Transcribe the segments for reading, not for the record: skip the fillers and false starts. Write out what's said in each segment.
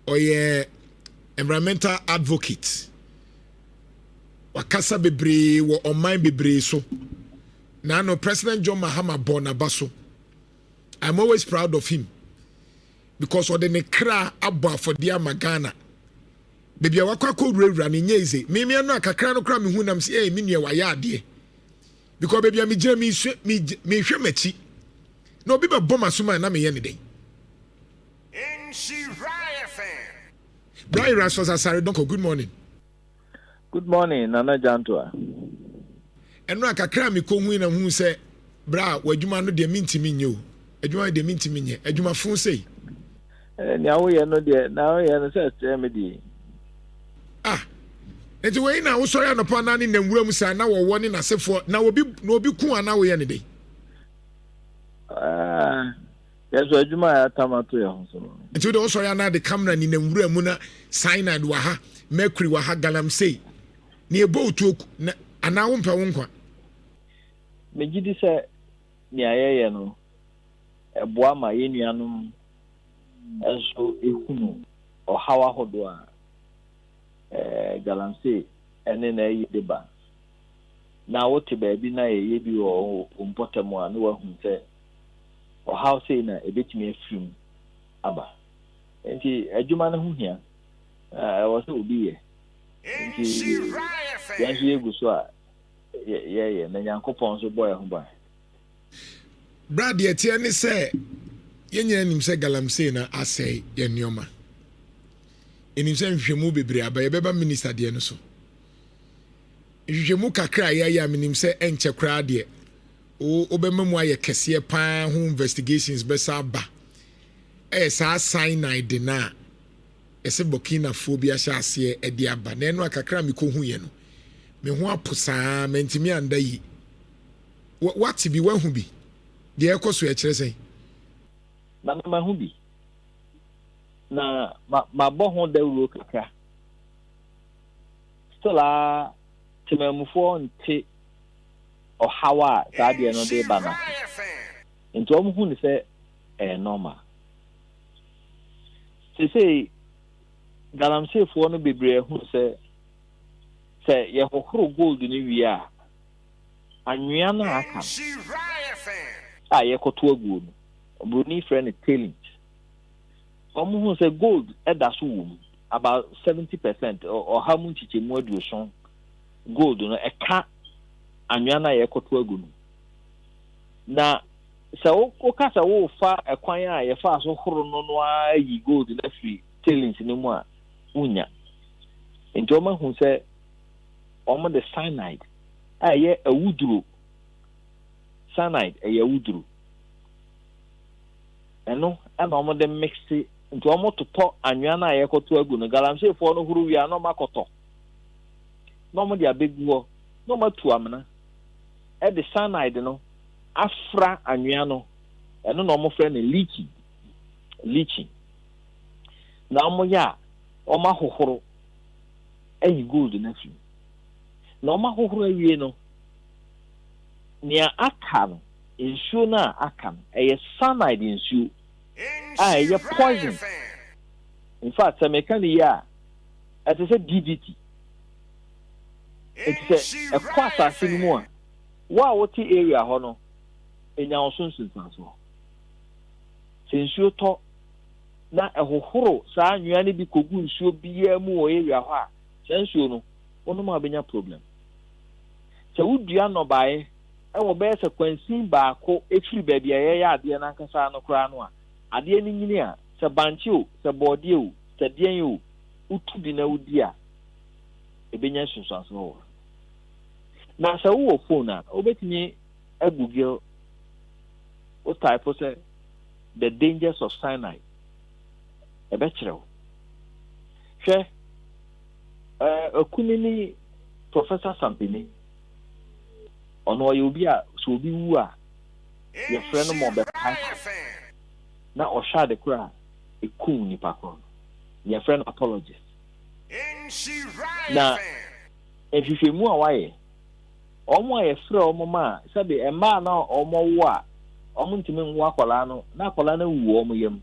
Ɔyɛ environmental advocate. Wakasa bebree wɔ ɔman bebree so. Naano President John Mahama bɔ n'aba so. I'm always proud of him because ɔde ne kra abɔ afɔdeɛ ama Ghana. Baabi a wakɔ akɔ wurawura no nyɛ easy. Mímia no a kakra no kora mehu nam sɛ ɛyɛ me nua wayɛ adeɛ. Because baabi a megyina mehwɛ m'akyi na obi bɛbɔ m'asom a na meyɛ ne den. Bra Erastus Asare Donkor, good morning. Good morning, Nana Jantoa. Ɛno a kakra a mekɔhui na hu sɛ bra w'adwuma no deɛ mentumi nyɛ o. Adwuma no deɛ mentumi nyɛ. Adwuma fo sei. Nea woyɛ no deɛ, na woyɛ no sɛ ɛsɛ me deɛ. Ah, nti wei na wosɔre anɔpa na ne nam wuram saa na wɔwɔ ne n'asefoɔ na obi na obi ku a na woyɛ ne den. Ah, yɛn so adwuma a yɛatam ato yɛn ho so no. Nti wode wosɔre anaa de camera nenam wura mu na cyanide wɔ ha, mercury wɔ ha, galamsey na ɛbɔ wo tuo na anaa wompɛ wo nkwa? Megye di sɛ nea yɛyɛ no, ɛboa ma yɛn nuanom nso hunu ɔhaw ahodoɔ a galamsey ne n'ayi de ba. Na wote baabi na yɛyɛ bi wɔ wo mpɔtam a, na woahu sɛ ɔhaw sei na ɛbɛtumi afiri mu aba. Nti adwuma no ho hia, ɛwɔ sɛ obi yɛ. Nti yɛn nso yɛgu so a yɛyɛ, na Nyankopɔn nso bɔ yɛn ho ban. Bra, deɛ ɛteɛ ne sɛ yɛn nyinaa nim sɛ galamsey na asɛe yɛn nneɛma. Yɛnim sɛ nhwehwɛmu bebree aba, yɛbɛba minista deɛ no so. Nhwehwɛmu kakra a yɛayɛ a menim sɛ ɛnkyɛ koraa deɛ wobɛma mu ayɛ kɛseɛ paa ho investigations bɛsa aba. Ɛyɛ saa cyanide no a ɛsɛ Burkinafoɔ bi ahyɛ aseɛ de aba. Na ɛno a kakra a mekɔhuiɛ no, me ho apo saa, mantumi anda yi. Wate bi, wahu bi? Deɛ ɛkɔ so ɛkyerɛ sɛn? Nana, mahu bi. Na mabɔ ho dawuro kakra. Still a, temamufoɔ nte ɔhaw a saa adeɛ no de ba no ase. Nti wɔn hu no sɛ ɛyɛ normal. Seesei galamseyfoɔ no bebree ahu sɛ sɛ yɛhohoro gold no wie a, anwea no a aka no a yɛkɔto aguo no, oburoni frɛ no tailings. Wɔn hu sɛ gold da so wɔ mu about 70%, 70% gold no ɛka anwea no a yɛkɔto agu no. Na sɛ woka sɛ wofa ɛkwan a yɛfa so horo no no ara yi gold no afiri tailings no mu a, wonya. Nti wɔn ahu sɛ wɔn de cyanide a ɛyɛ awuduro, cyanide ɛyɛ awuduro, ɛno ɛna wɔn de mixe. Nti wɔn totɔ anwea no a yɛkɔto agu no, galamseyfoɔ no horo wie a na wɔn akɔtɔ na wɔn de abɛgu hɔ na wɔn atu amena ɛde cyanide no afra anwea no. Ɛno na wɔn frɛ no leaching. Leaching na wɔn yɛ a, wɔn ahohoro ayi gold no afiri mu. Na wɔn ahohoro awie no, nea aka no, nsuo no a aka no ɛyɛ cyanide nsuo a ɛyɛ poison. In fact, sɛ meka ne yie a, ɛte sɛ DDT. Nti sɛ ɛkɔ asase no mu a, wo a wote area hɔ no, enya wo so nsunsuansoɔ. Sɛ nsuo tɔ na ɛhohoro saa anwea no bi kɔgu nsuo biara mu wɔ area hɔ a, saa nsuo no, wonom a wobɛnya problem. Sɛ wodua nnɔbaeɛ ɛwɔ bɛyɛ sɛ kwansin baako efiri baabi a yɛyɛ adeɛ no ankasa no koraa no a, adeɛ no nyini a, sɛ bankye o, sɛ bɔɔdeɛ o, sɛ deɛn o, wotu bi na wodi a, ebɛnya nsunsuansoɔ wɔ. Na sɛ wowɔ phone a, wobɛtumi agoogle, wo type sɛ "the dangers of cyanide", ɛbɛkyerɛ wo. Hwɛ, ɛɛ ne Professor Sampene, ɔno ɔyɛ obi a sɛ obi wu a, yɛfrɛ no ma ɔbɛpae na ɔhwɛ ade koro a ekum nipa koro no, yɛfrɛ no pathologist. Na nhwehwɛmu a wayɛ, wɔn a yɛfrɛ wɔn ma sɛbi mmaa na wɔn wo a wɔn ntumi nwo akwadaa no na akwadaa no awu wɔn yam.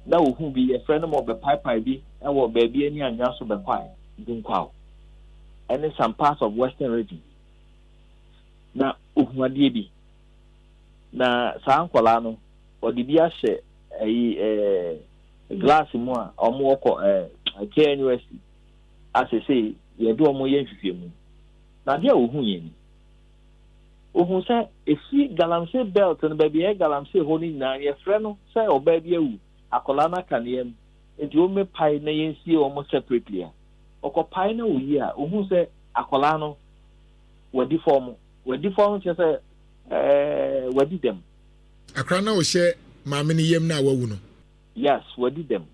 Na ohuu bi, yɛfrɛ no ma ɔbɛpaepae bi wɔ baabi ani anwea so bɛkwae, Dunkwaw, ɛne some parts of Western Region. Na ohu adeɛ bi. Na saa nkwadaa no, ɔde bi ahyɛ ɛyi ɛɛ glass mu a wɔn kɔ ɛɛ KNUST a sesei yɛde wɔn yɛ nhwehwɛmu. Na adeɛ a ohu yɛ ni. Ohun sɛ efiri galamsey belt no baabi a ɛyɛ galamsey hɔ no nyinaa yɛfrɛ no sɛ ɔbaa bi awu, akwadaa no aka ne yam, nti wɔmmɛpae na yɛnsie wɔn separately a, ɔkɔpae na oyi a, ohun sɛ akwadaa no wadi fɔm. Wadi fɔm kyerɛ sɛ ɛɛ wadi dɛm. Akwadaa no a ɔhyɛ maame no yam no a wawu no. Yes, wadi dɛm.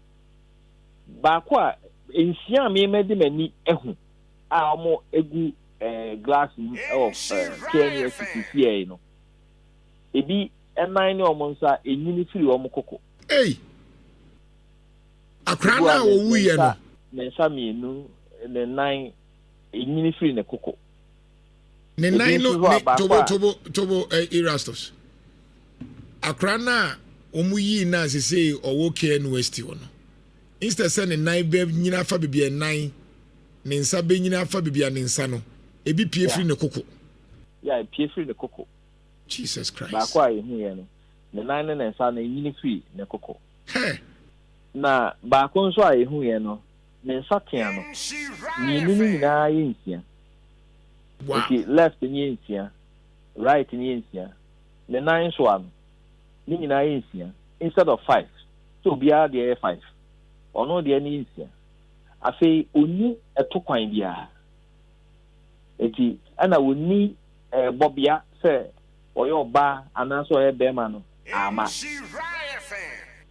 Baako a nsia a mema de m'ani ahu a wɔgu eh, glass mu wɔ eh, KNUST sisiɛ no, ebi nan ne wɔn nsa enyini firi wɔn koko. Ei! Akwadaa no a ɔwuiɛ no. Ne nsa mmienu, ne nan enyini firi ne koko. Ne nan no ne tobo tobo tobo eh, Erastus. Akwadaa no a wɔn yii no a sesei ɔwɔ KNUST hɔ no, instead sɛ ne nan bɛ nyina fa baabi a nan ne nsa bɛnyini afa baabi a ne nsa no, ebi pue firi ne koko. Yeah, epue firi ne koko. Jesus Christ. Baako a yɛhuiɛ no, ne nan ne ne nsa no, enyini firi ne koko. Hɛ! Na baako nso a yɛhuiɛ no, ne nsatea no, mmienu no nyinaa yɛ nsia. Wow. Nti left no yɛ nsia, right no yɛ nsia. Ne nan nsoa no, ne nyinaa yɛ nsia instead of five. Sɛ obiara deɛ yɛ five, ɔno deɛ no yɛ nsia. Afei onni ɛto kwan biara. Enti ɛna onni bɔbea sɛ ɔyɛ ɔbaa anaasɛ ɔyɛ barima no amma.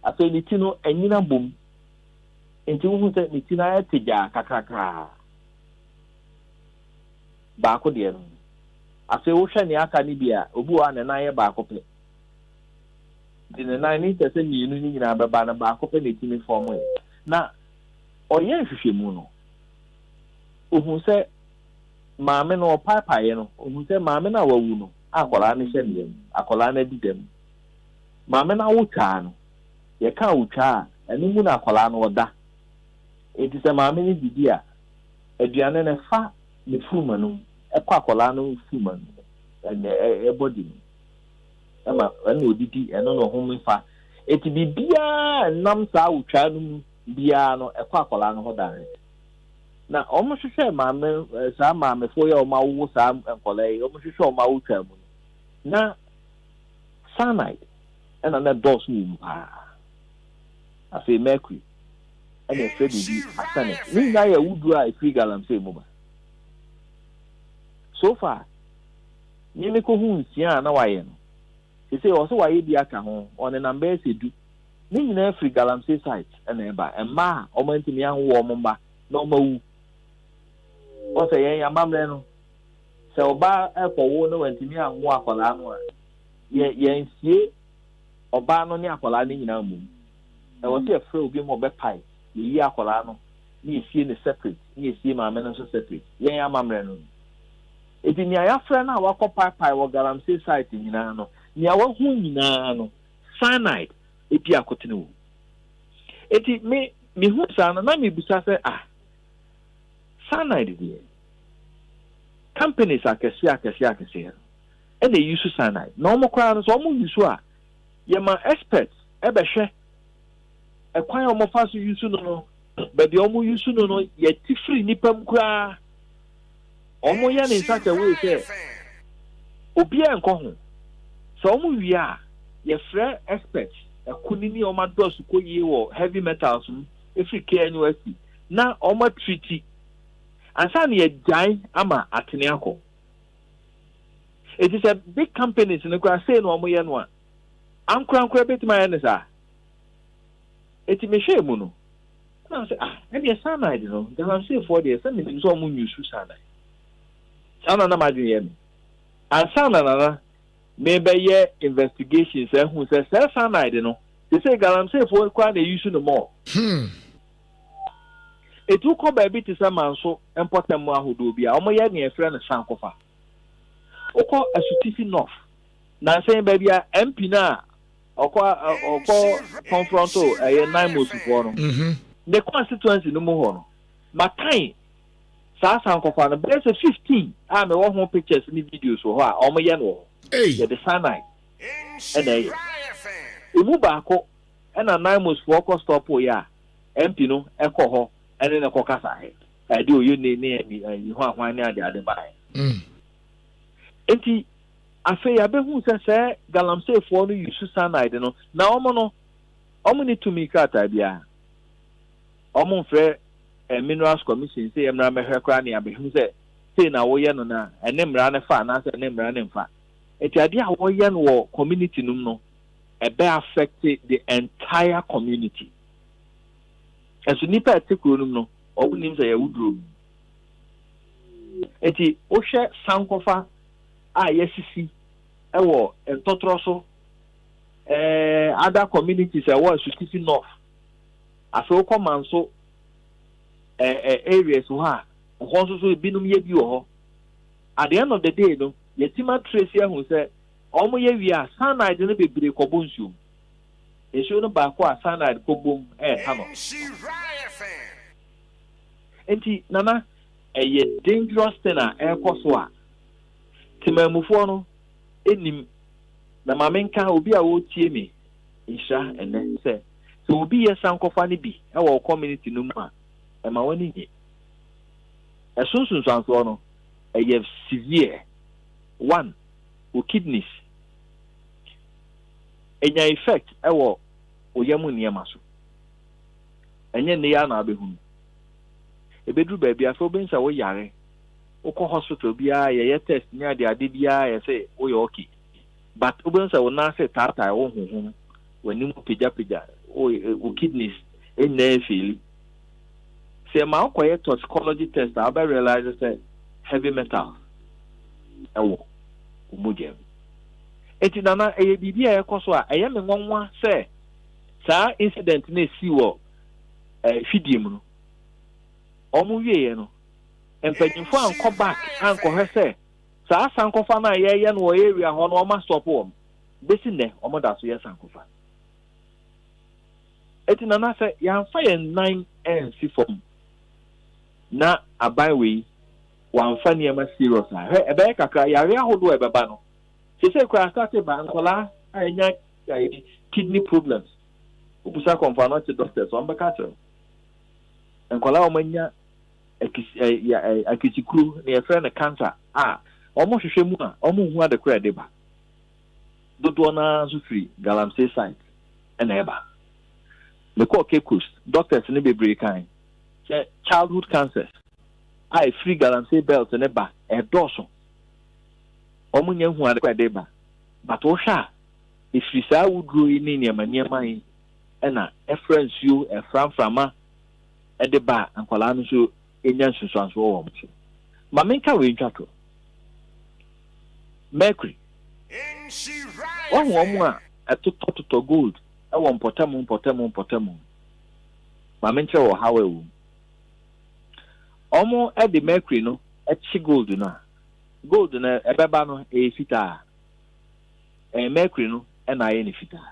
Afei ne ti no anyina bom. Enti wohu sɛ ne ti no ayɛ tegyaa kakrakaa. Baako deɛ no. Afei wohwɛ nea aka no bi a, obi wɔ hɔ a ne nan yɛ baako pɛ. Nti ne nan no sɛ sɛ mmienu no nyinaa bɛba no, baako pɛ na etumi fɔm ɛ. Na ɔyɛɛ nhwehwɛmu no, ohuu sɛ maame no, ɔpaepaeɛ no, ohuu sɛ maame no a wawu no, a akwadaa no hyɛ ne yam, akwadaa no adi dɛm. Maame no awotwaa no, yɛka awotwaa a, ɛno mu na akwadaa no ɔda. Enti sɛ maame no didi a, aduane no ɛfa ne funuma no mu ɛkɔ akwadaa no funuma no mu, ɛɛ body no mu. Ɛma ɛna odidi, ɛno na ɔhome fa. Enti biribiara a ɛnam saa awotwaa no mu biara no, ɛkɔ akwadaa no hɔ direct. Na wɔhwehwɛɛ maame, saa maamefoɔ yi a wɔawowo saa nkwadaa yi, wɔhwehwɛ wɔn awotwaa mu no, na cyanide ɛna na ɛdɔɔso wɔ mu paa. Afei mercury, ɛna ɛfrɛ biribi arsenic. Ne nyinaa yɛ awuduro a ɛfiri galamsey mu ba. So far, me mekɔhuu nsia a na wayɛ no, seesei ɔse wayɛ bi aka ho, ɔnenam bɛyɛ sɛ du. Ne nyinaa firi galamsey site na ɛba. Mmaa a wɔantumi anwo wɔn mma na wɔawu. Wɔn sɛ yɛn amammerɛ no, sɛ ɔbaa rekɔwo na wantumi anwo akwadaa no a, yɛ yɛnsie ɔbaa no ne akwadaa no nyinaa mmom. Ɛwɔ sɛ yɛfrɛ obi ma ɔbɛpae, yɛyi akwadaa no na yɛsie no separate na yɛsie maame no nso separate. Yɛn amammerɛ no no. Enti nea yɛafrɛ no a wakɔpaepae wɔ galamsey site nyinaa no, nea wahu nyinaa no, cyanide di akotene wɔ mu. Enti me mehu saa no na mebisa sɛ ah, cyanide deɛ companies akɛseɛ akɛseɛ akɛseɛ no ɛna ɛyi so cyanide na wɔn koraa no sɛ wɔn yi so a yɛma experts ɛbɛhwɛ ɛkwan a wɔfa so yi so no no baabi a wɔn yi so no no yɛte firi nipa mu koraa. Wɔyɛ no in such a way sɛ obiara nkɔ ho. Sɛ wɔwie a, yɛfrɛ experts, akunini a wɔadɔ asukɔ yie wɔ heavy metals mu firi KNUST na wɔatreati ansa na yɛagyae ama atene akɔ. Enti sɛ big companies no koraa sei na wɔyɛ no a, ankorankora bɛtumi ayɛ no saa? Enti mehwɛɛ mu no, Ɛna ɔse ah ɛneɛ cyanide no galamseyfoɔ deɛ sɛ menim sɛ ɔmo nyusu cyanide. Saa na na m'adwene yɛ me. Ansa na nana mebɛyɛ investigations ahu sɛ sɛ cyanide no sesei galamseyfoɔ koraa na ɛyusu no more. Hmm. Eti wokɔ baabi te sɛ Manso mpɔtam ahodoɔ bi a wɔyɛ nea yɛfrɛ no sankofa. Wokɔ Asutifi North, nansa yi baabi a MP no a. Ɔkɔ ɔkɔ confront ɛyɛ NAIMOS foɔ no. Ne constituency no mu hɔ no, matan saa sankɔfa no bɛyɛ sɛ 15 a mewɔ ho pictures ne videos wɔ hɔ a wɔyɛ no wɔ hɔ. Yɛde cyanide ɛna ɛyɛ. Emu baako ɛna NAIMOS foɔ kɔ stop yɛ a MP no ɛkɔ hɔ ɛne ne kɔ kasa hɛ. Ɛde oyo ne ne ɛyi ho ahwan ne ade ade baeɛ. Nti afei abɛhu sɛ sɛ galamseyfoɔ no use cyanide no na wɔn no, wɔn ne tumi krataa biara. Wɔn mfrɛ Minerals Commission sɛ yɛmmra mmɛhwɛ koraa ne abɛhu sɛ sei na woyɛ no na ɛne mmara no fa anaasɛ ɛne mmara no mfa. Nti adeɛ a wɔyɛ no wɔ community no mu no, ɛbɛ affect the entire community. Ɛnso nipa a ɛte kuro no mu no, wɔn nim sɛ yɛwɔ duro. Nti wohwɛ sankɔfa a yɛsisi ɛwɔ ntɔtorɔ so, other communities ɛwɔ Asutifi North, afei wokɔ Manso areas hɔ a, ɛhɔ nso so ebinom yɛ bi wɔ hɔ. At the end of the day no, yɛtim atrace ahu sɛ wɔn yɛ wie a, cyanide no bebree kɔbɔ nsuom. Nsuo no baako a cyanide kɔbɔ mu ɛyɛ Tano. Nti Nana, ɛyɛ dangerous thing a ɛrekɔ so a temamufoɔ no anim. Na maame, nka obi a wɔretie me nhyira ɛnɛ sɛ obi yɛ sankɔfa no bi ɛwɔ community no mu a, ɛma wɔn ani nye. Ɛso nsunsuansoɔ no ɛyɛ severe. One, o kidneys enya effect ɛwɔ oyam nneɛma so. Ɛnyɛ nne ya na abɛhunu. Ebeduru baabi afei wobɛhu sɛ woyare, wokɔ hospital biara, yɛyɛ test ne ade ade biara, yɛ sɛ woyɛ okay, but wobɛhu sɛ wo nan ase taatae, wo honhom, w'anim pagyapagya, wo kidneys nyinaa efail. Sɛ ɛma wokɔyɛ toxicology test a, wobɛ realize sɛ heavy metals ɛwɔ wo mogya mu. Eti Nana, ɛyɛ biribi a ɛkɔ so a ɛyɛ me nwanwa sɛ saa incident no esi wɔ hwidie mu no, wɔn wieɛ no, mpanyinfoɔ ankɔ back ankɔhwɛ sɛ saa sankɔfa no a yɛyɛ no wɔ area hɔ no, wɔn astop wɔn. Besi nnɛ, wɔn da so yɛ sankɔfa. Eti Nana, sɛ yɛamfa yɛn nan ɛnsi fam na aban wei wamfa nneɛma serious a, hwɛ, ɛbɛyɛ kakra, yare ahodoɔ a ɛbɛba no sese koraa start ba nkɔlaa a ɛnya kidney problems. Wobusa Kɔmfo Anɔkye doctors, wɔn bɛka kyerɛ nkɔlaa a wɔn anya akisikuro na yɛfrɛ no cancer a, wɔn hwehwɛ mu a, wɔn nhu ade koraa ɛde ba. Dodoɔ naa nso firi galamsey site ɛna ɛba. Mekɔɔ Cape Coast, doctors no bebree kan sɛ childhood cancers a ɛfiri galamsey belt ne ba ɛdɔɔso. Wɔn nyɛ hu ade koraa ɛde ba, but wohwɛ a, ɛfiri saa wuduro yi ne nneɛma nneɛma yi ɛna ɛfra nsuo, ɛfra mframa, ɛde ba a nkwadaa no nso nya nsunsuansoɔ wɔ wɔn so. Maame, nka wei ntwa to. Mercury, wɔn wɔn a ɛtotɔtotɔ gold ɛwɔ mpɔtamu mpɔtamu mpɔtamu, maame, nkyerɛ wɔ haw ɛwɔ mu. Wɔn ɛde mercury no ɛkye gold no a, gold no ɛbɛba no ɛyɛ fitaa. Ɛyɛ mercury no ɛna ayɛ no fitaa.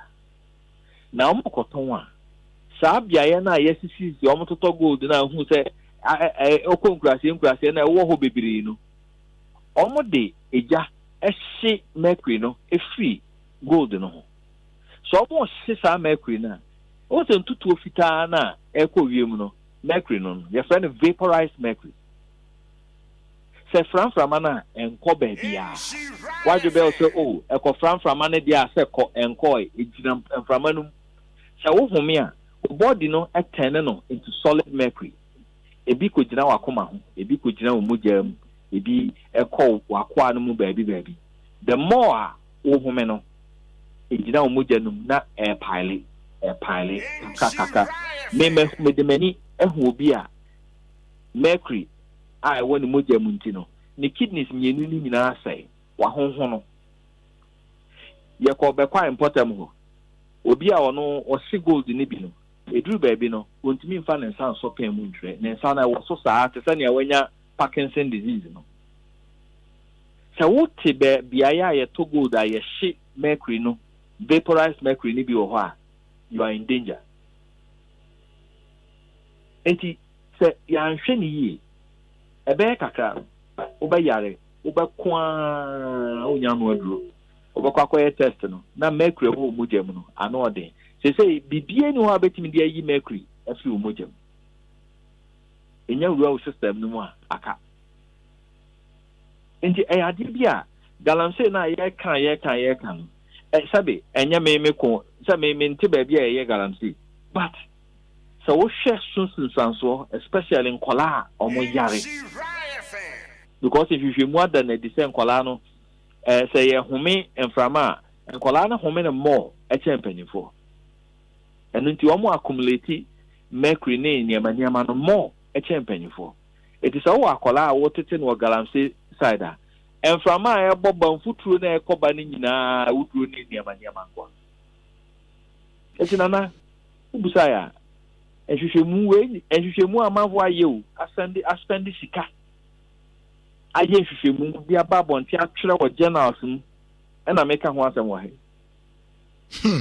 Na wɔn kɔtɔn a, saa beaeɛ no a yɛsisisi wɔn totɔ gold no a, ehu sɛ ɛ ɔkɔ nkuraseɛ nkuraseɛ no a ɛwɔ hɔ bebree no, wɔn de egya ɛhye mercury no efiri gold no ho. So wɔn hye saa mercury no a, wɔn sɛ ntutuo fitaa no a ɛrekɔ wiem no, mercury no yɛfrɛ no vaporized mercury. Sɛ framframa no a, ɛnkɔ baabiara. Wadwe bɛyɛ sɛ o ɛkɔ framframa no deɛ a, sɛ kɔ ɛnkɔɛ, ɛgyina mframa no mu. Sɛ wohome a, wo body no ɛturn no into solid mercury. Ebi kɔgyina w'akoma ho, ebi kɔgyina wo mogya mu, ebi ɛkɔ w'akoa no mu baabi baabi. The more a wohome no, ɛgyina wo mogya no mu na ɛɛpile, ɛɛpile kakra kakra. Me mede m'ani ahu obi a mercury a ɛwɔ ne mogya mu nti no, ne kidneys mmienu no nyinaa sɛe, wahonho no. Yɛkɔ bɛkwae mpɔtam hɔ, obi a ɔno ɔse gold no bi no, ɛduru baabi no, ɔntumi mfa ne nsa nsɔ pɛn mu ntwerɛ. Ne nsa no ɛwɔ so saa te sɛ nea wanya Parkinson disease no. Sɛ wote bɛ beaeɛ a yɛtɔ gold a yɛhye mercury no. vaporized mercury no bi wɔ hɔ a, you are in danger. Enti sɛ yɛanhwɛ no yie, ɛbɛyɛ kakra no, wobɛyare, wobɛko ara wonnya ano aduro. Wobɛkɔ akɔyɛ test no, na mercury a ɛwɔ wo mogya mu no, ano ɔden. Seesei biribiara nni hɔ a wobɛtumi de ayi mercury afiri wo mogya mu. Ɛnya wura wo system no mu a, aka. Nti ɛyɛ adeɛ bi a galamsey no a yɛka yɛka yɛka no, sɛbe ɛnyɛ me me ko sɛ me mente baabi a yɛyɛ galamsey, but sɛ wohwɛ so nsunsuansoɔ especially nkɔlaa a wɔn yare, because nhwehwɛmu ada no adi sɛ nkɔlaa no eh, sɛ yɛhome mframa a nkɔlaa no home no more ɛkyɛn mpanyinfoɔ. Ɛno nti wɔn accumulate mercury ne nneɛma nneɛma no more ɛkyɛn mpanyinfoɔ. Enti sɛ wowɔ akwadaa a wotete no wɔ galamsey side a, mframa a ɛbɔ ba, mfuturo no a ɛkɔ ba no nyinaa awuduro ne nneɛma nneɛma nko ara. Enti Nana, wobusae a, nhwehwɛmu wei, nhwehwɛmu a amanfoɔ ayɛ o, asɛnde, aspɛnde sika ayɛ nhwehwɛmu de aba abɔnten atwerɛ wɔ journals mu, ɛna meka ho asɛm wɔ ha yi.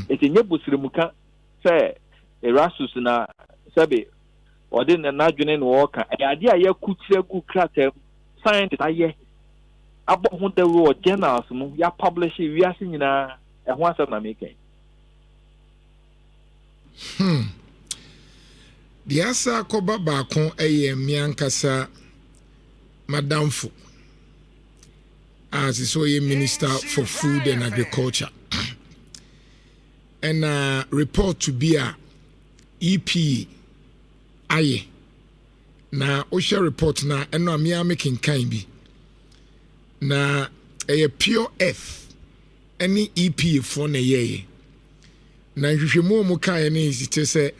Enti nyɛ bosrɛmuka sɛ Erastus na sɛbe ɔde n'adwene na ɔreka. Ɛyɛ adeɛ a yɛakukyerɛ agu krataa mu, scientists ayɛ abɔ ho dawuro wɔ journals mu, yɛapublish wiase nyinaa, ɛho asɛm na meka yi. Hmm. Deɛ asa akɔba baako yɛ me ankasa madamfo a sɛ sɛ ɔyɛ Minister for Food and Agriculture. Ɛna report bi a EPA ayɛ na wohwɛ report no a ɛno a mea me kenkan bi na ɛyɛ pure earth ɛne EPA foɔ na ɛyɛɛyɛ na nhwehwɛmu a wɔn kaeɛ no kyerɛ sɛ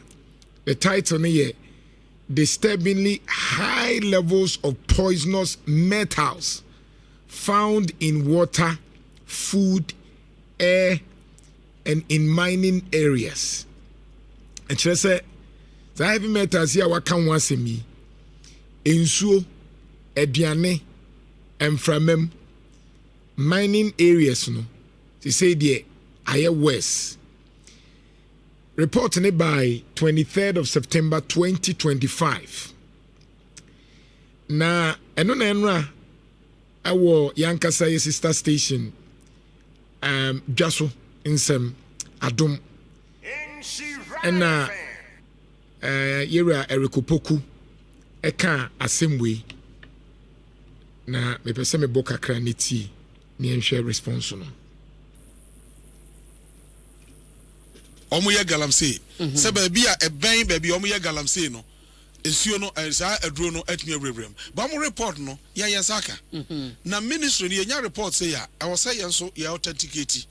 the title no yɛ disturbingly high levels of poisonous metals found in water, food, air and in mining areas. Ɛkyerɛ sɛ saa heavy metals yi a waka ho asɛm yi, nsuo, aduane, mframam, mining areas no, sesei deɛ ayɛ worse. Report ne by 23rd of September 2025. Na ɛno na ɛnora ɛwɔ yankasa yɛ sister station um, dwa so nsɛm adom ɛna uh, yɛwura Eric Opoku ɛka asɛm wei na mepɛ sɛ mebɔ kakra ne tie ne yɛnhwɛ response no. Wɔyɛ galamsey sɛ baabi a ɛbɛn baabi a wɔyɛ galamsey no nsuo no saa aduro no atumi awurawura mu but wɔn report no yɛn yɛn nsa aka na ministry no yɛnya report sei a ɛwɔ sɛ yɛn nso yɛ authenticate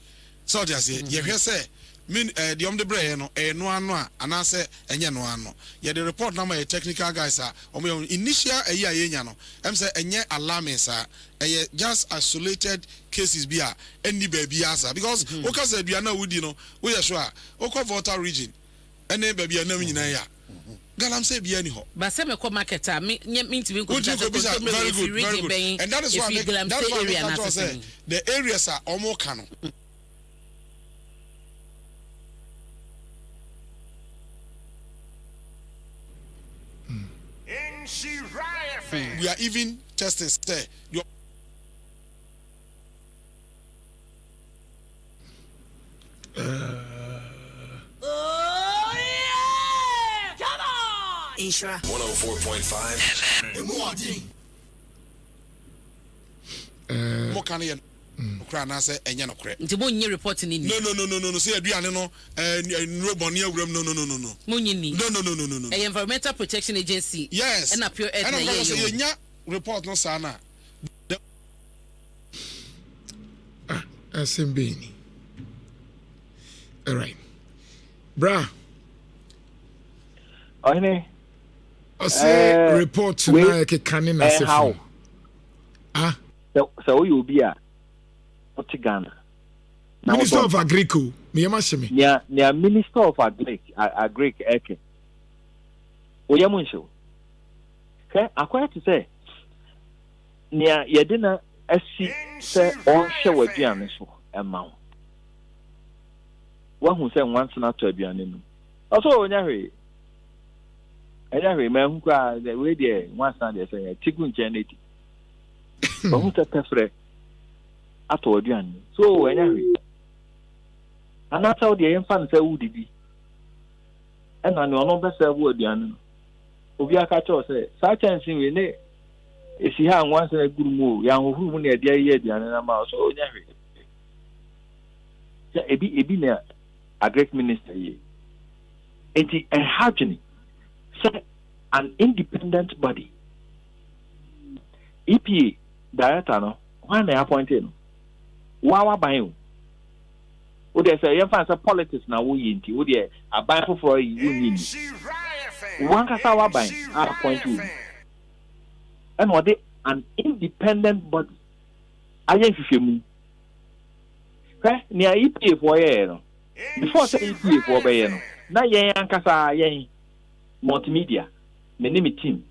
sɛ ɔte aseɛ yɛhwɛ sɛ min ɛɛ deɛ wɔn de brɛ yɛn no ɛyɛ noa ano a anaasɛ ɛnyɛ noa ano yɛde report no ama yɛ technical guys a wɔn yɛ initial ɛyi a yɛnya no ɛm sɛ ɛnyɛ alarming saa ɛyɛ just isolated cases bi a ɛnni baabiara saa because woka sɛ aduane a wodi no woyɛ sure a wokɔ Volta region ɛne baabi a nam nyinaa yi a galamsey biara ni hɔ. Ba sɛ mekɔ market a me nyɛ mentumi nkɔbisa Wontumi sɛ nkɔbisa kontomire very wei good firi very region good bɛn and that is why ɛfiri me that galamsey is why area meka anaasɛ kyerɛ wo sɛ sɛn. the areas a wɔka no. We are even testing sɛ deɛ. Nhyira. 104.5 FM. Mo ka no yɛ nokorɛ anaasɛ ɛnyɛ nokorɛ. Nti mo nnye report no nni? No no no no no sɛ aduane no ɛɛ nnuro bɔne awura mu no no no no no. Mo nnye nni? No no no no no no. Ɛyɛ Environmental Protection Agency Yes ɛna Pure Earth ɛna na meka ɛyɛɛyɛ sɛ o. yɛnya report no saa no a the. Ah, asɛm bɛn ni? Alright. Bra. Ɔhene. Ɔsɛ eh, report na ɛkeka ne n'asɛfo. Ah. Sɛ woyɛ obi a wote Ghana. Minister of Agric o, meyɛ ma hyɛ me. Nea nea Minister of Agric Agric ɛkɛ. Woyɛ mo nhyew. Hwɛ akɔyɛ te sɛ nea yɛde no asi sɛ ɔnhwɛ w'aduane so mma wo. Woahu sɛ nwansena atɔ aduane no mu? Ɔsɛ o, ɛnyɛ hwee. Ɛnyɛ hwee, manhu koraa. Wei deɛ nwansena deɛ sɛ yɛ ti gu nkyɛn na di. Wahu sɛ pɛfrɛ atɔ aduane mu. So o, ɛnyɛ hwee. Anaasɛ wo deɛ yɛmfa no sɛ wodidi ɛna nea ɔno bɛsɛ wo aduane no obi aka kyerɛ wo sɛ saa kyɛnse wei ne esi ha a nwansena guru mu o, yɛanhohoro mu na yɛde ayɛ aduane no ama wo. So o, ɛnyɛ hwee. Sɛ ebi ebi na agric minister yie. Nti ɛha dwene sɛ an independent body EPA director no hwan na appointe no? Woa w'aban o. Wo deɛ sɛ yɛmfa no sɛ politics na woyɛ nti wo deɛ aban foforɔ yi wonnye nni. Wankasa w'aban a appointe obi ɛna ɔde an independent body ayɛ nhwehwɛmu. Hwɛ nea EPA foɔ yɛɛ no. Before sɛ EPA foɔ bɛyɛ no, na yɛn ankasa yɛn, Multimedia, me ne me team,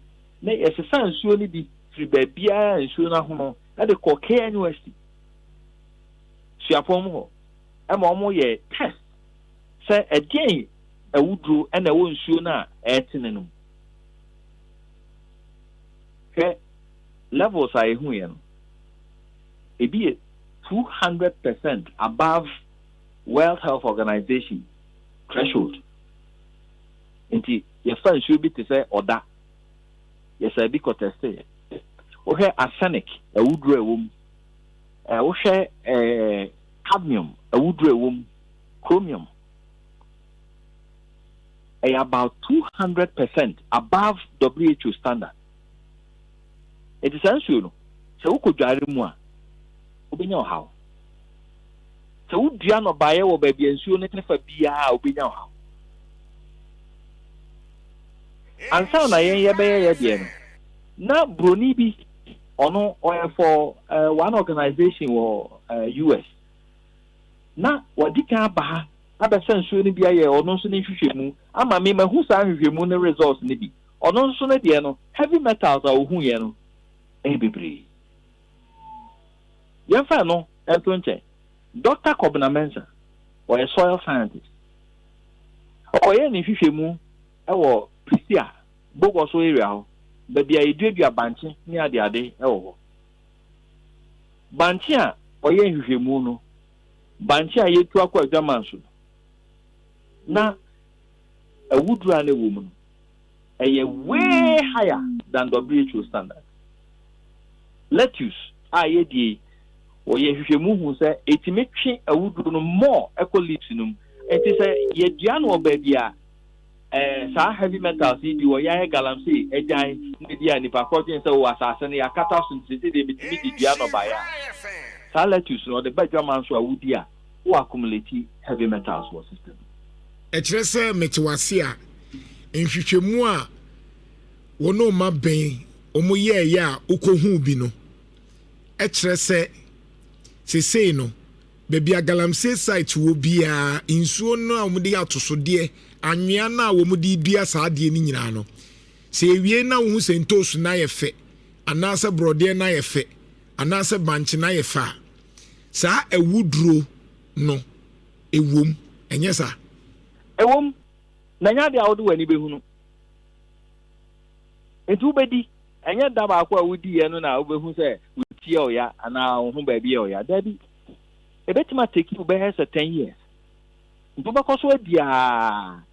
na yɛsesa nsuo no bi firi baabiara a nsuo no ahono de kɔ KNUST, Suapɔn mu hɔ, ma wɔn yɛ test sɛ ɛdeɛn awuduro na ɛwɔ nsuo no a ɛretene no mu. Hwɛ levels a yɛhuiɛ no, ebi yɛ 200% above World Health Organization threshold. Nti yɛfa nsuo bi te sɛ ɔda, yɛsaa bi kɔ tɛsteeɛ. Wohwɛ arsenic awuduro a ɛwɔ mu, wohwɛ cadmium awuduro a ɛwɔ mu, chromium, ɛyɛ about 200% above WHO standard. Enti saa nsuo no, sɛ wokɔdware mu a, wobɛnya ɔhaw. Sɛ wodua nnɔbaeɛ wɔ baabi a nsuo no tene fa biara a, wobɛnya ɔhaw. Ansa na yɛn yɛbɛyɛ yɛ deɛ no, na buroni bi, ɔno ɔyɛ for uh, one organization wɔ uh, US. Na wadi kan aba ha abɛsa nsuo no bi ayɛ ɔno nso ne nhwehwɛmu ama me mahu saa nhwehwɛmu no results no bi. Ɔno nso ne deɛ no, heavy metals a ɔhuiɛ no yɛ bebree. Yɛmfa ɛno nto nkyɛn. Dɔkta Kobena Mensah, ɔyɛ soil scientist. Ɔkɔyɛɛ ne nhwehwɛmu wɔ Prisia, Bogoso area hɔ, baabi a yɛduadua bankye ne adeade wɔ hɔ. Bankye a ɔyɛɛ nhwehwɛmu no, bankye a yɛtu akɔ adwaman so no, na awuduru a na ɛwɔ mu no, ɛyɛ way higher than WHO standard. Lettuce a yɛdie yi, wɔyɛ nhwehwɛmu hu sɛ ɛtumi twe awuduro no more ɛkɔ leaves no mu. Nti sɛ yɛdua no wɔ baabi a eh, saa heavy metals yi bi wɔ yɛayɛ galamsey agyae na ebi a nipa korɔ dwen sɛ o asase no yɛakata so nti sɛ deɛ metumi de dua nnɔbaeɛ a, saa lettuce no ɔde ba adwaman so a wodi a wo accumulate heavy metals wɔ system no. Ɛkyerɛ sɛ mete w'ase a, nhwehwɛmu a wo ne wo mma bɛn wɔn yɛeɛ a wokɔhuu bi no kyerɛ sɛ seesei no, baabi a galamsey site wɔ biara, nsuo no a wɔde yɛ atosodeɛ, anwea no a wɔde dua saa adeɛ no nyinaa no, sɛ ewie na wohu sɛ ntoosu no ayɛ fɛ, anaasɛ borɔdeɛ no ayɛ fɛ, anaasɛ bankye no ayɛ fɛ a, saa awuduro no ɛwom, ɛnyɛ saa? Ɛwom, na ɛnyɛ adeɛ a wode w'ani bɛhunu. Enti wobɛdi, ɛnyɛ da baako a wodiiɛ no na wobɛhu sɛ wo ti yɛ ɔya anaa wo ho baabi yɛ ɔya. Dabi, ɛbɛtumi ateki wo bɛyɛ sɛ ten years. Nti wobɛkɔ so adi ara.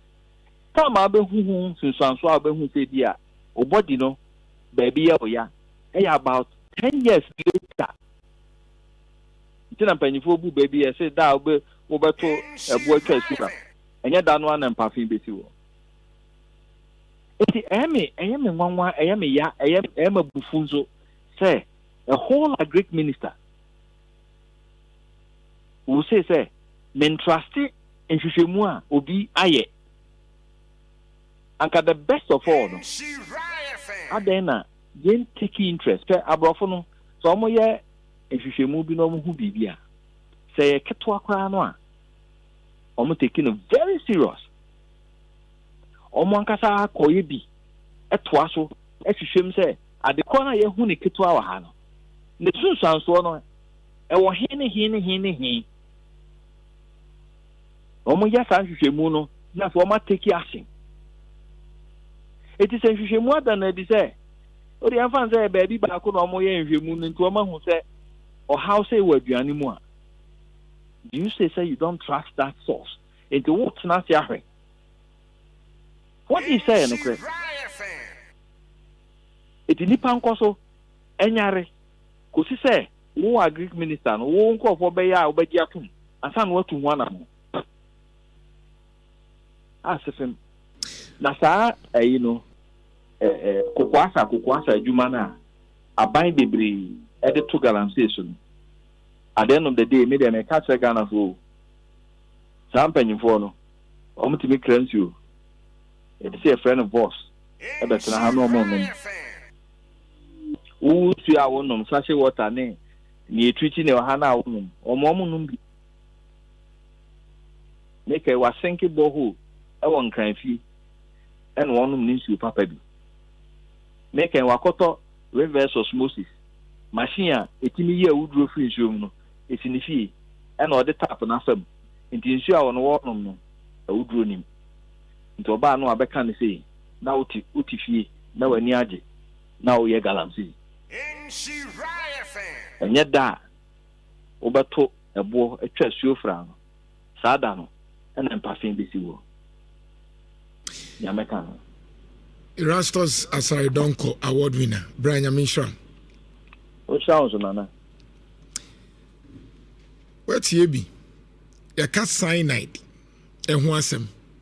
Time a wobɛhu ho nsunsuansoɔ a wobɛhu sɛ bi a wo body no baabi yɛ ɔya ɛyɛ about ten years later. Nti na mpanyinfoɔ bu bɛ bi ɛse da a wobɛ wobɛto ɛbo atwa asu no, ɛnyɛ da no ara na mpafe bɛsi hɔ. Nti ɛyɛ me ɛyɛ me nwanwa, ɛyɛ me ya, ɛyɛ ɛyɛ me abufu nso sɛ a whole agric minister will say sɛ mentraste nhwehwɛmu a obi ayɛ. Anka the best of all no, adɛn na yɛn take interest? Hwɛ aborɔfo no, sɛ wɔyɛ nhwehwɛmu bi na wɔhu biribi a, sɛ ɛyɛ ketewa koraa no a, wɔn take no very serious. Wɔn ankasa kɔyɛ bi toa so hwehwɛ mu sɛ ade korɔ no a yɛahu no ketewa wɔ ha no, ne sunsuansoɔ no, ɛwɔ he ne he ne he ne he. Wɔyɛ saa nhwehwɛmu no na afei wɔn atake action. Eti sɛ nhwehwɛmu ada no adi sɛ, o deɛ ɛmfa sɛ baabi baako na wɔyɛ nhwehwɛmu no nti wɔn ahu sɛ ɔhaw sɛ wɔ aduane mu a, do you say sɛ you don't trust that source? Nti wotena ase ahwɛ. What if sɛ yɛ nokorɛ? Eti nipa nkɔ so ɛnyare kɔsi sɛ wo agric minister no, wo nkurɔfoɔ bɛyɛ a wobɛgye atom ansa na woatu ho anammɔn. Asefem. Na saa ayi no, kokoasa kokoasa adwuma no a aban bebree de to galamsey so no, at the end of the day, me deɛ meka kyerɛ Ghanafoɔ o, saa mpanyinfoɔ no, wɔn tumi kra nsuo, yɛde sɛ yɛfrɛ no vos, ɛbɛtena ha na wɔn nom. Wo nsuo a wonom, sachet water ne nea etirikyi ne ɔha no a wonom, wɔn nom bi. Meka yi, wasenke borehole wɔ Nkran fie ɛna wɔnom ne nsuo papa bi. Meka yi, wakɔtɔ reverse osmosis machine a ɛtumi yi awuduro firi nsuo mu no, ɛsi ne fie ɛna ɔde tap no afa mu. Nti nsuo a wɔn wɔnom no, awuduro nim. Nti ɔbaa no abɛka no sei, na wote wote fie na w'ani agye na woyɛ galamsey. Ɛnyɛ da a wobɛto ɛboɔ atwa asuo fra no, saa da no ɛna mpafe bɛsi woɔ. Nea mɛka no. Erastus Asare Donkor award winner. Bra, Nyame nhyira wo. Ɔnhyira wo nso, Nana. Woatie bi. Yɛka cyanide ɛho asɛm.